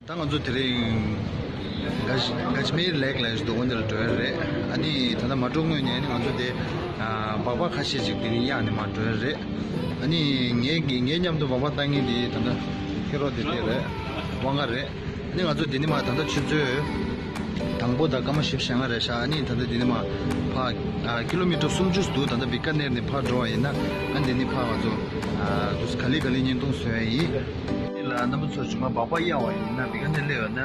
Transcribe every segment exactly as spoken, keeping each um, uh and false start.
ད་ང་ཚོ་དེ་རིང་ག་ག་ཤི་མིར་ལེག་ལ་ཞིག་འདུག་འོ་འདི་ལ་འགྲོ་ཡ་རེད། ཨ་ནི་ད་ལྟ་མ་འགྲོ་སྔོན་ནས་ཨ་ནི་ང་ཚོ་དེ་སྦག་སྦག་ཁ་ཤས་ཅིག་དེ་རིང་གཡར་ནས་མར་འགྲོ་ཡ་རེད། ཨ་ནི་ངའི་ངའི་མཉམ་དུ་སྦག་སྦག་བཏང་མཁན་དེ་ད་ལྟ་ཁེ་རོ་དེ་དེ་རེད། དབང་ག་རེད། ཨ་ནི་ང་ཚོ་དེ་ནས་མར་ད་ལྟ་ཆུ་ཚོད་དང་པོ་དང་སྐར་མ་བཞི་བཅུ་ཞེ་ལྔ་རེད་ཤག་ཨ་ནི་ད་ལྟ་དེ་ནས་མར་ཕར་ཨ་ཀི་ལོ་མི་ཊར་སུམ་ཅུ་འདུག་ད་ལྟ་བི་ཀ་ནེར་ནས་ཕར་འགྲོ་བ་ཡིན་ན་ཨ་འདི་ནས་ཕར་ང་ཚོ་ཨ་དུས་ག་ལེ་ག་ལེ་བརྙན་ཐུང་བཟོ་ཡ་ཡིན། འདི་ལ་རྣམ་པ་ཚོ་ཇུ་མ་སྦག་སྦག་གཡར་བ་ཡིན་ན་བི་ཀ་ནེར་སླེབས་ཡོང་ན་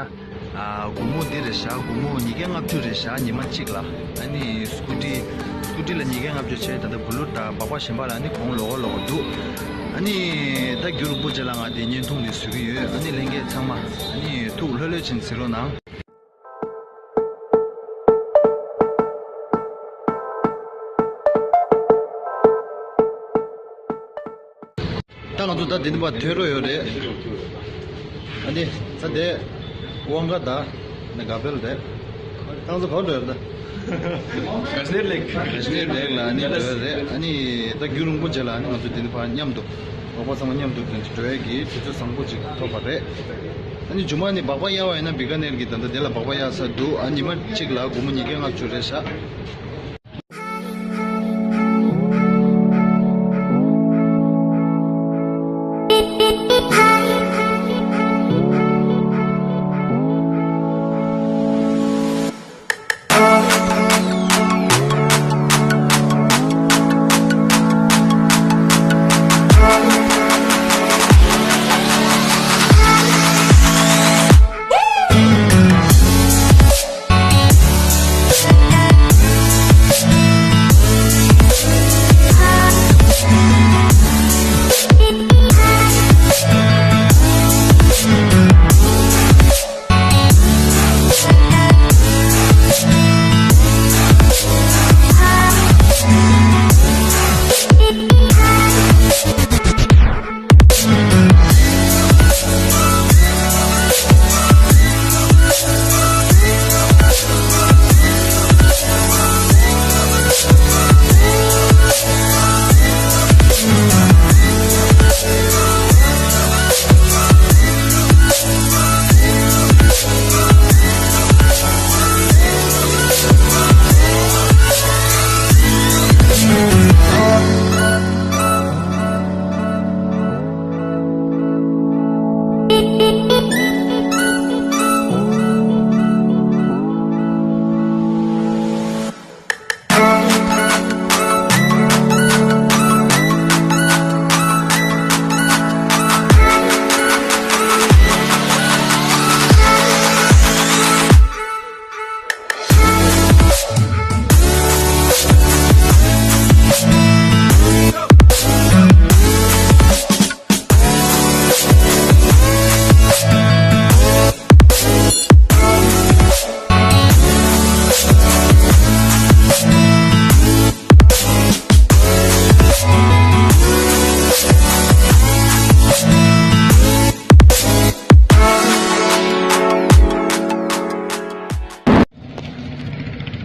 ཨ་སྒོར་མོ་འདི་རེད་ཤག་སྒོར་མོ་ཉིས་བརྒྱ་ལྔ་བཅུ་རེད་ཤག་ཉི་མ་གཅིག་ལ། ཨ་ནི་སྐུ་ཊི་སྐུ་ཊི་ལ་ཉིས་བརྒྱ་ལྔ་བཅུ་བྱས། ད་ལྟ་བུ་ལུ་དང་སྦག་སྦག་གཞན་པ་ལ་ཨ་ནི་གོང་ལོག་ག་ལོག་ག་འདུག་ཨ་ནི་ད་རྒྱུན་རིང་པོ་རྗེས་ལ་ང་དེ་བརྙན་ཐུང་འདི་བཟོ་གི་ཡོད། ཨ་ནི་ལྷན་རྒྱས་ཚང་མ་ཨ་ནི་ཐུགས་ལྷོད་ལྷོད་བྱས་ནས་གཟིགས་རོགས་གནང་། ད་ང་ཚོ་ད་འདི་ནས་ཕར་ཐོན་རོགས་ཡོད་རེད། ཨ་ནི་ས་དེ་དབང་ག་ད་ནི་ག་བེལ་རེད། ད་ང་ཚོ་ག་པར་འགྲོ་ཡོད་རེད་ད། ག་ཤི་མིར་ལེག་ག་ཤི་མིར་ལེག་ལ་ཨ་ནི་འགྲོ་ཡོད་རེད། ཨ་ནི་ད་རྒྱུན་རིང་པོ་རྗེས་ལ་ཨ་ནི་ང་ཚོ་འདི་ནས་ཕར་མཉམ་དུ་རོགས་པ་ཚང་མ་མཉམ་དུ་འགྲོ་ཡས་ཀྱི་དུས་ཚོད་བཟང་པོ་ཅིག་ཐོབ་པ་རེད། ཨ་ནི་ཇུ་མ་ནས་སྦག་སྦག་གཡར་བ་ཡིན་ན་བི་ཀ་ནེར་གྱི་ད་ལྟ་དེ་ལ་སྦག་སྦག་གཡར་ས་འདུག་ཨ་ཉི་མ་གཅིག་ལ་སྒོར་མོ་ཉིས་བརྒྱ་ལྔ་བཅུ་རེད་ཤག་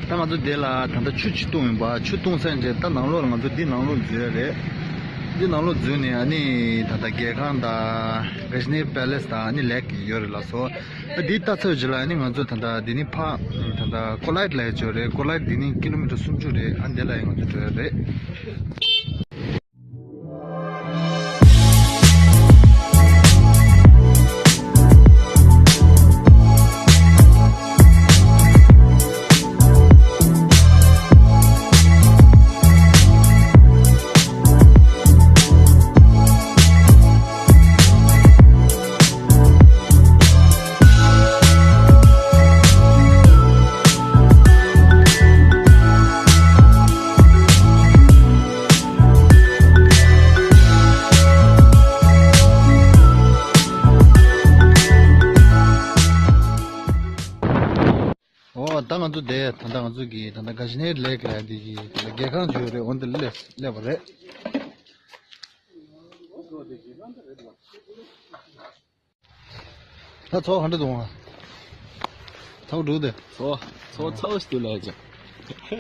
ད་ང་ཚོ་འདི་ལ་ད་ལྟ་ཆུ་ཅིག་བཏུང་ཡིན་པ། ཆུ་བཏུང་ཚར་རྗེས་ད་ནང་ལོགས་ལ་ང་ཚོ་འདི་ནང་ལོགས་འཛུལ་ཡ་རེད། འདི་ནང་ལོགས་འཛུལ་ནས་ཨ་ནི་ད་ལྟ་རྒྱལ་ཁང་དང་ག་ཤི་མིར་པེ་ལེ་སི་དང་ཨ་ནི་ལེག་ཡོད་རེད་ལགས་སོ། ཨ་འདི་ལྟ་ཚར་རྗེས་ལ་ཨ་ནི་ང་ཚོ་ད་ལྟ་འདི་ནས་ཕར་ད་ལྟ་ཀོ་ལའེ་ཊི་ལ་ཡ་ཅིག་ཡོད་རེད། ཀོ་ལའེ་ཊི་འདི་ནས་ཀི་ལོ་མི་ཊར་སུམ་ཅུ་རེད། ཨ་འདི་ལ་ཡ་ང་ཚོ་འགྲོ་ཡ་རེད། འོ་ད་ང་ཚོ་དེ་ད་ལྟ་ང་ཚོ་གི་ད་ལྟ་ག་ཤི་མིར་ལེག་ལ་འདི་གི་ད་ལྟ་རྒྱལ་ཁང་ཅིག་ཡོད་རེད། འོ་འདི་ལ་སླེབས་སླེབས་པ་རེད། ད་ཚོ་ག་འདྲ་འདུག་ཨང་། ཚོ་འགྲོ་དེ། ཚོ་ཚོ་ཚོ་ཞིག་ལ་ཅིག་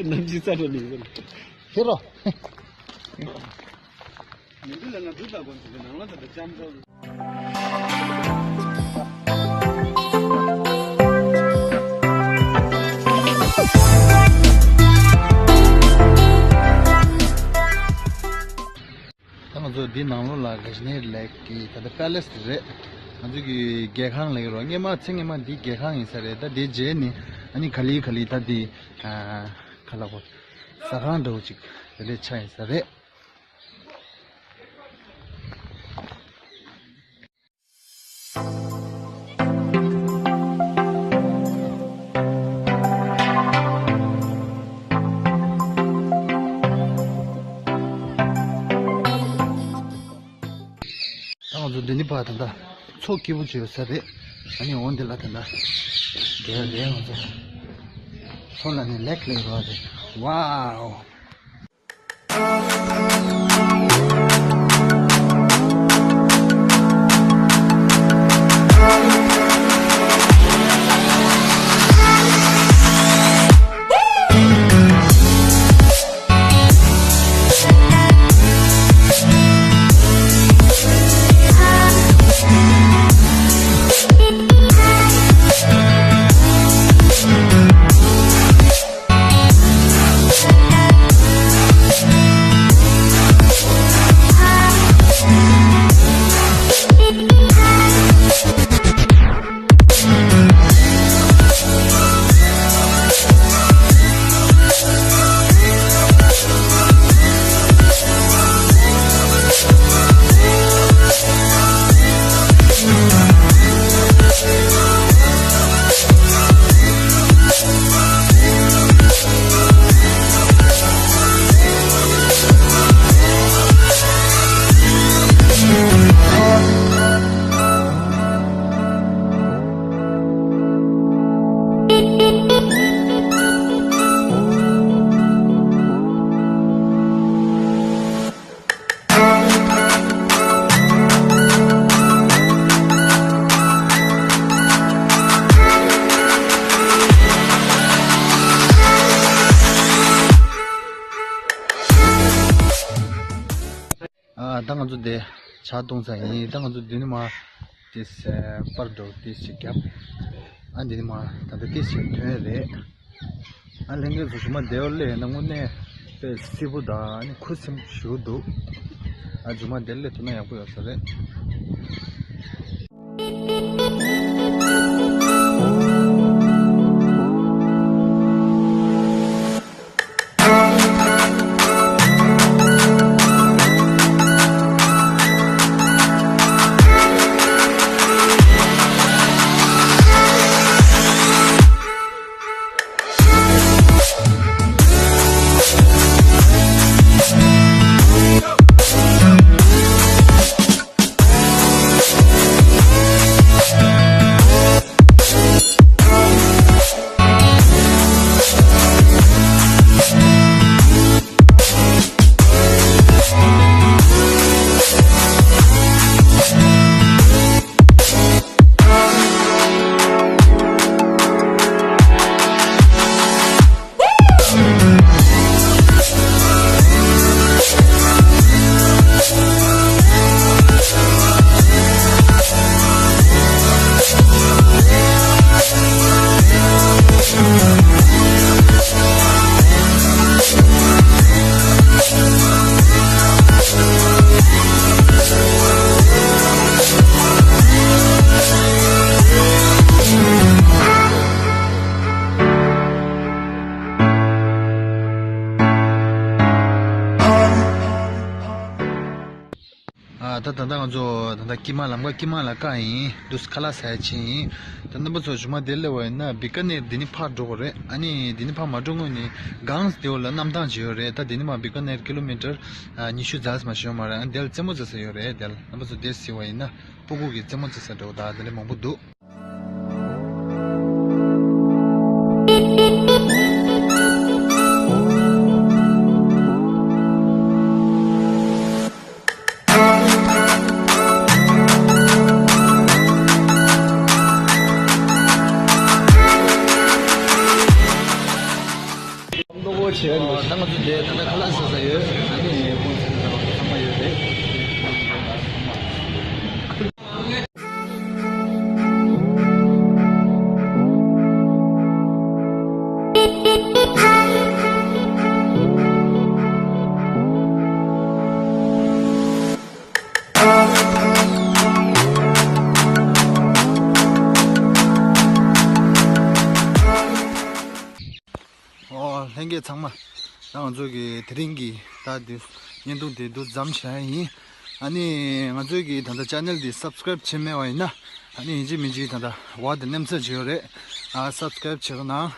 ནམ་ཅི་ས་རེ་ནི་ཧེ་རོ། མི་འདུག་ལ་ན་འདུག་ད་གོ་ཚོ་ནང་ལ་ད་ལྕམ་ཚོ། འདི་ནང་ལོགས་ལ་ག་ཞི་ནེ་ལེག་གི་ད་ལྟ་པེ་ལེ་སི་རེད། ང་ཚོ་གི་རྒྱལ་ཁང་ལབ་ཀྱི་རེད། སྔོན་མ་ཚེ་སྔོན་མ་འདི་རྒྱལ་ཁང་ཡིན་ས་རེད། ད་འདི་རྗེས་ནི་ཨ་ནི་ག་ལེ་ག་ལེ་ད་འདི་ཨ་ག་ལབ་དགོས། ཟ་ཁང་འདྲ་བོ་ཅིག་དེ་འདྲས་ཆགས་ཡིན་ས་རེད། ད་ང་ཚོ་འདི་ནི་ཕར་ད་ལྟ་མཚོ་སྐྱིད་པོ་ཅིག་ཡོད་ས་རེད། ཨ་ནི་འོ་འདི་ལ་ད་ལྟ་རྒྱལ་རེད། ང་ཚོ་མཚོ་ལ་ནི་ལེག་ལེག་རོ་རེད། ཝའོ། ཨ་ད་ང་ཚོ་དེ་ཇ་བཏུང་ཚར་ཡིན། ད་ང་ཚོ་འདི་ནས་མར་ཏོག་ཙམ་པར་འགྲོ་ཏོག་ཙམ་རྒྱབ། ཨ་འདི་ནས་མར་ད་ལྟ་ཏོག་ཙམ་ཐོན་རེད། ཨ་ལྷན་རྒྱས་ཚོ་མཇུག་མ་དེ་བ་སླེབས་ན་དངོས་གནས་དཔེ་བསིལ་པོ་དང་ཨ་ནི་ཁུ་སིམ་ཞིག་འདུག་ཨ་མཇུག་མ་དེ་སླེབས་ཐུབ་ན་ཡག་པོ་ཡོད་ས་རེད། ཨ་ད་ད་ལྟ་ང་ཚོ་ད་ལྟ་ཀི་མ་ལམ་ཁ་ཀི་མ་ལ་ཀ་ཡིན། དུས་ཁ་ལག་ཟ་ཡ་ཕྱིན་ཡིན། ད་རྣམ་པ་ཚོ་མཇུག་མ་དེ་སླེབས་པ་ཡིན་ན་བི་ཀ་ནེར་འདི་ནས་ཕར་འགྲོ་དགོས་རེད། ཨ་ནི་འདི་ནས་ཕར་མ་འགྲོ་སྔོན་ནས་སྒང་དེ་བ་ལ་གནམ་ཐང་ཅིག་ཡོད་རེད། ད་འདི་ནས་མར་བི་ཀ་ནེར་ཀི་ལོ་མི་ཊར་ཨ་ཉི་ཤུ་ཙམ་ཞིག་མ་ཞིག་ཡོད་མ་རེད། ཨ་ནི་དེ་ལ་རྩེད་མོ་རྩེ་ས་ཡོད་རེད། དེ་ལ་རྣམ་པ་ཚོ་དེ་གཟིགས་པ་ཡིན་ན་སྤུ་གུ་གི་རྩེད་མོ་རྩེ་ས་འགྲོ་ད་དེ་ལས་མང་པོ་འདུག་ད་ང་ཚོ་འདིར་ད་ལྟ་ཁ་ལག་ཟ་ས་ཡོད། ཨ་ནི་ཁོང་ཚོ་ཚང་མ་ཡོད་རེད། ལྷན་རྒྱས་ཚང་མ། ད་ང་ཚོ་གི་དེ་རིང་གི་ད་འདི་བརྙན་ཐུང་དེ་འདུག་མཚམས་བཞག་ཡིན། ཨ་ནི་ང་ཚོའི་གི་ད་ལྟ་ཅེ་ནལ་འདི་སབ་སི་ཀ་རེབ་བྱས་མེད་པ་ཡིན་ན། ཨ་ནི་ཡིན་གཅིག་མིན་གཅིག་ད་ལྟ་འོ་དེ་མནན་ཚར་བྱས་ཡོད་རེད། ཨ་སབ་སི་ཀ་རེབ་བྱེད་གནང་།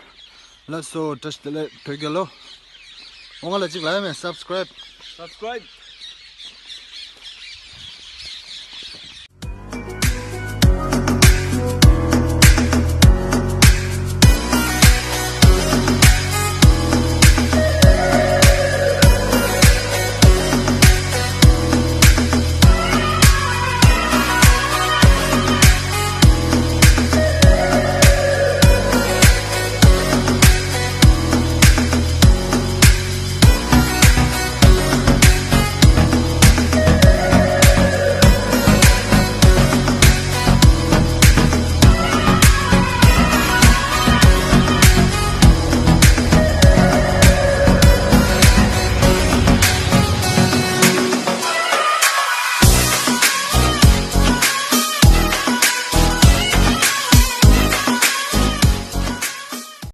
ལགས་སོ། བཀྲ་ཤིས་བདེ་ལེགས། བོད་རྒྱལ་ལོ། འོ་ང་ལ་གཅིག་ལབ་ཡ་མེད། སབ་སི་ཀ་རེབ། Subscribe.